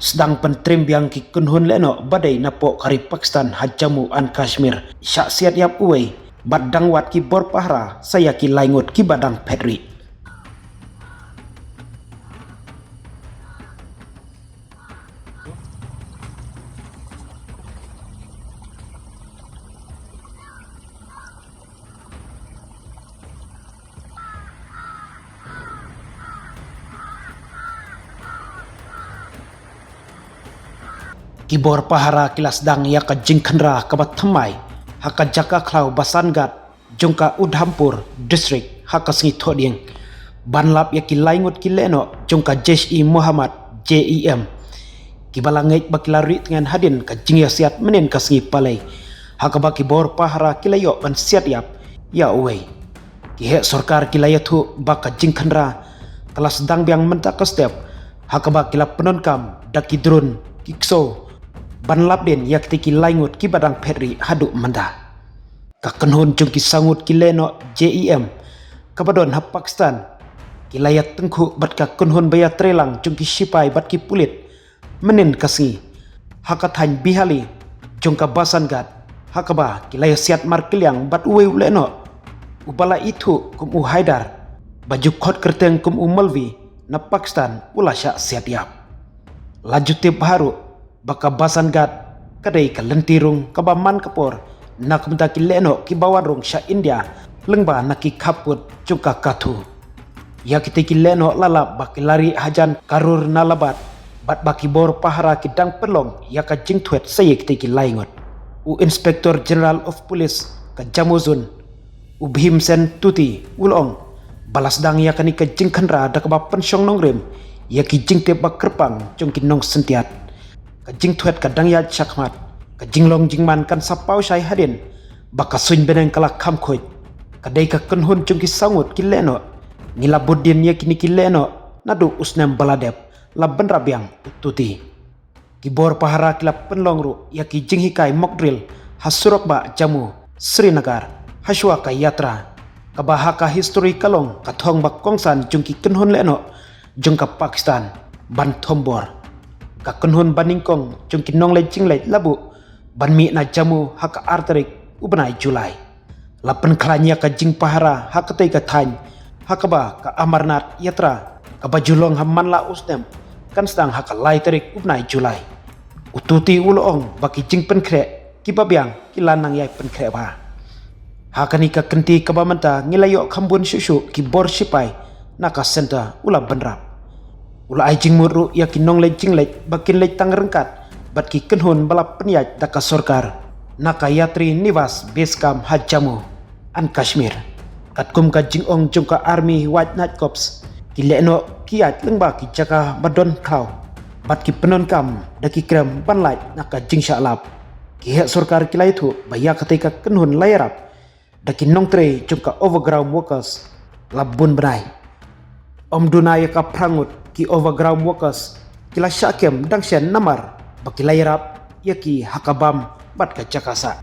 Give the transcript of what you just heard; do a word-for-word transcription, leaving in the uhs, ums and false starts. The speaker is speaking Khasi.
Sdang pyntrim biang ki kynhun lehnoh ba dei napoh ka ri Pakistan ha Jammu and Kashmir, shah siat ïap uwei bad dang wad ki bor pahara sa ïa ki lai ngut kiba dang phet rieh. Ki bor pahara ki la sdang ïa ka jingkhynra kaba thymmai ha ka jaka khlaw Basantgat jong ka Udhampur District ha ka sngi Thohdieng, ban lap ïa ki lai ngut ki lehnoh jong ka Jaish-e-Mohammed, J E M, kiba la ngeit ba ki la rieh tngen hadien ka jingïasiat mynnin ka sngi Palei, ha kaba ki bor pahara ki la ïoh ban siat ïap ïa uwei. Ki heh sorkar ki la ïathuh ba ka jingkhynra ka la sdang biang mynta ka step, ha kaba ki la pyndonkam da ki drone, ki ksew, ban lap dien ïa kitei ki lai ngut kiba dang phet rieh haduh mynta. Ka kynhun jong ki saw ngut ki lehnoh J E M, kaba don ha Pakistan, ki la ïatyngkhuh bad ka kynhun ba ïatreilang jong ki shipai bad ki pulit mynnin ka sngi ha ka thaiñ Bihali jong ka Basantgat, ha kaba ki la ïasiat markylliang bad uwei u lehnoh uba la ithuh kum u Haider, ba ju khot kyrteng kum u Molvi, na Pakistan, u la shah siat ïap. La ju tip bha ruh ba ka Basantgat ka dei ka lynti rung kaba man ka por na ka bynta ki lehnoh kiba wan rung sha India lyngba na ki khappud jong ka Kathu. Ïa kitei ki lehnoh la lap ba ki la rieh hajan Karur Nalabad, bad ba ki bor pahara ki dang pynlong ïa ka jingthwet sa ïa kitei ki lai ngut. U Inspector General of Police ka Jammu Zone, u Bhimsen Tuti, u la ong ba la sdang ïa kane ka jingkhynra da kaba pynshong nongrim ïa ki jingtip ba kyrpang jong ki nongsyntiat. Ka jingthwet ka dang ïaid shakhmat, ka jinglong jingman kan sa paw shai hadien ba ka suiñ bneng ka la kham khuid. Ka dei ka kynhun jong ki saw ngut ki lehnoh, ngi la bud dien ïa kine ki lehnoh naduh u snem ba la dep, la bynrap biang u Tuti. Ki bor pahara ki la pynlong ruh ïa ki jinghikai mock drill ha surok bah Jammu, Srinagar, hashwa ka yatra, kaba ha ka history ka long ka thong ba kongsan jong ki kynhun lehnoh jong ka Pakistan ban thombor. Ka kynhun ba nyngkong jong ki nongleit jingleit la buh ban mih na Jammu ha ka ar tarik u bnai July. La pynkhlaiñ ïa ka jingpahara ha katei ka thaiñ, ha kaba ka Amarnath Yatra, kaba ju long ha man la u snem, kan sdang ha ka lai tarik u bnai July. U Tuti u la ong ba ki jingpynkhreh kiba biang ki la nang ïai pynkhreh bha. Ha kane ka kynti kaba mynta ngi la ïoh kham bun shuh shuh ki bor shipai na ka centre, u la bynrap. U la ai jingmut ruh ïa ki nongleit jingleit ba kin leit tang ryngkat bad ki kynhun ba la pynïaid da ka sorkar na ka Yatri Niwas Base Camp ha Jammu and Kashmir. Katkum ka jingong jong ka Army White Knight Corps, ki lehnoh ki ïaid lyngba ki jaka ba don khlaw bad ki pyndonkam da ki krem ban lait na ka jingshah lap. Ki heh sorkar ki la ïathuh ba ïa katei ka kynhun la ïarap da ki nongtrei jong ka overground workers la bun bnai. Ym duna ïa ka phra ngut ki overground workers ki la shah kem dang shen namar ba ki la ïarap ïa ki ha ka bam bad ka jaka sah.